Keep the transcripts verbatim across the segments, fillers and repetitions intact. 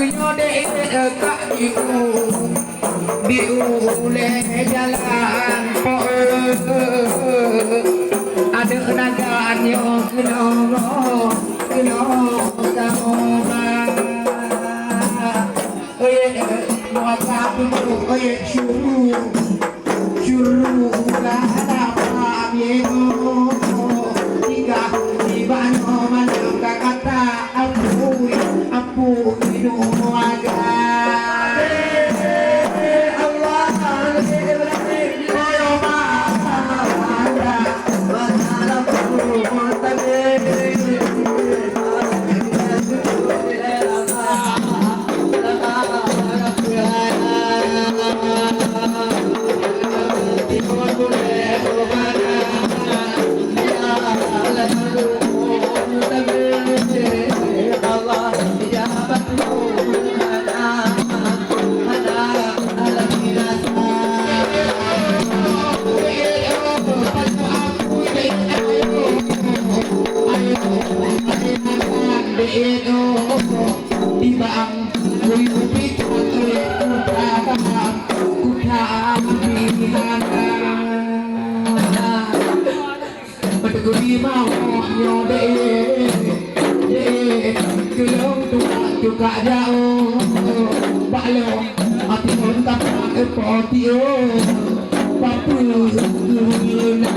Nyoe deh ka jiu, jiu lé jalan po. Adeuk naga nyoe keunoe, keunoe kamoe ba. Oi, muka pintu, oi, syuru. Syuru udah ada pamimu. Tiga, tiba nyoe malam kakata. Ampun, ampun, minum agak. Allah, Allah, Allah, Allah. Beutôi guri mawöh nyoe deh, deh, keulong tuka-tuka jaoh, bak lom api lom tapak eupoti, oh, papeue na.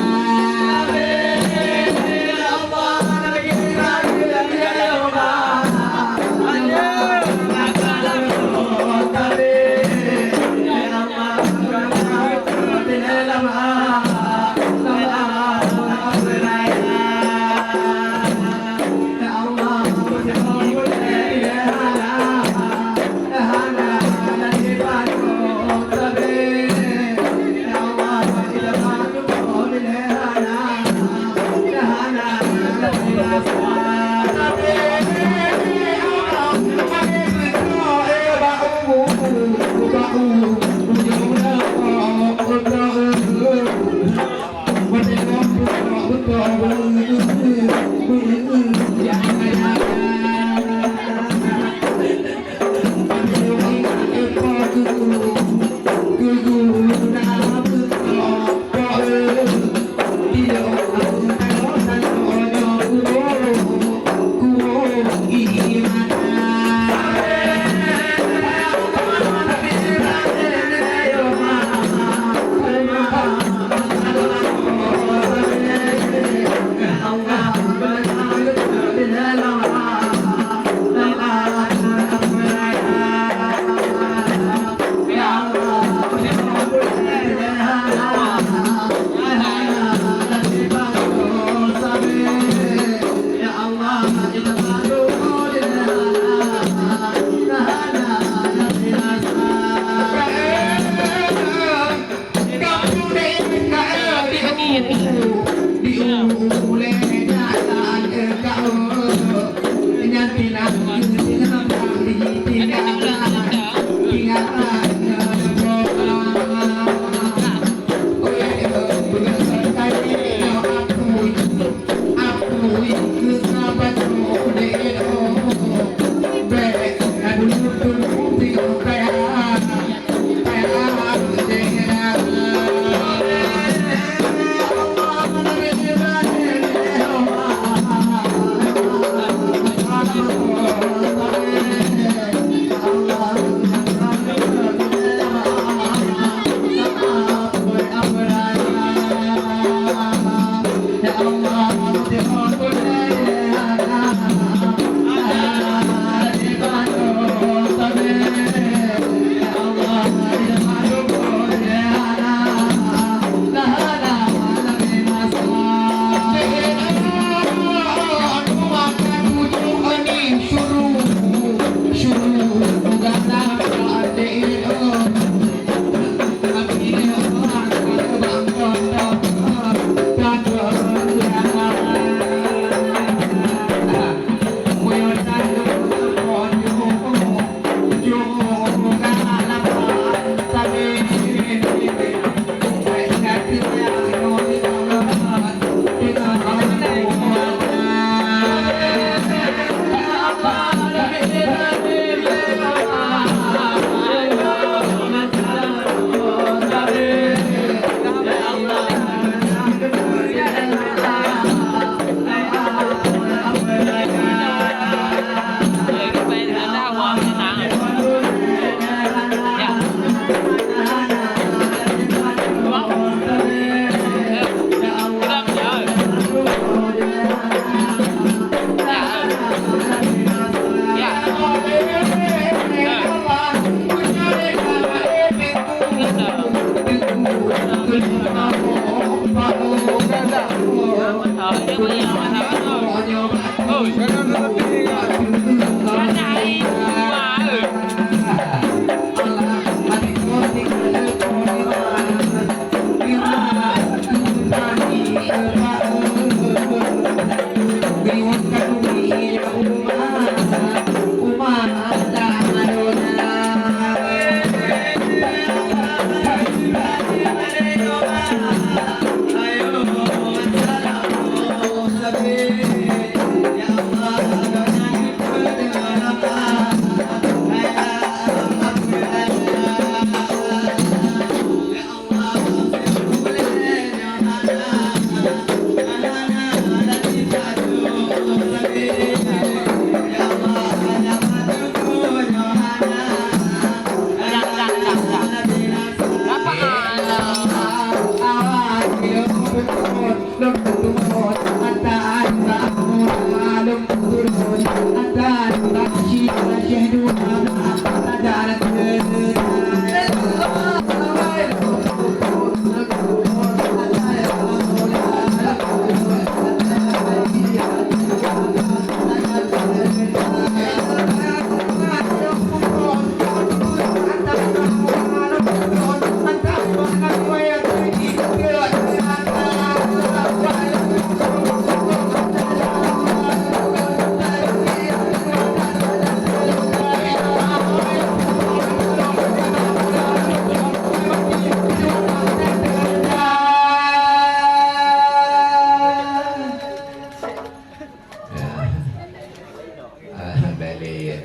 Ah, balik.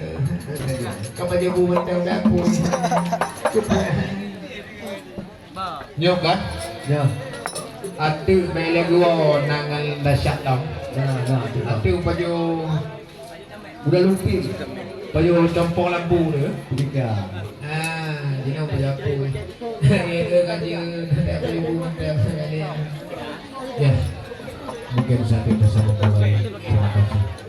Kau baca buku tentang dapur. Nyoe kan? Ya. Ateueh bèk lé geuwoe na ngon dahsyat lom. Ya, ya, ya. Ateueh pajoh udah lumping. Pajoh compong lampu tu. Tiga. Ah, jinoe pajoh apa? Eh, eh, kan dia nak pajoh buku tentang balik. Ya. Mungkin sampai bersama kembali.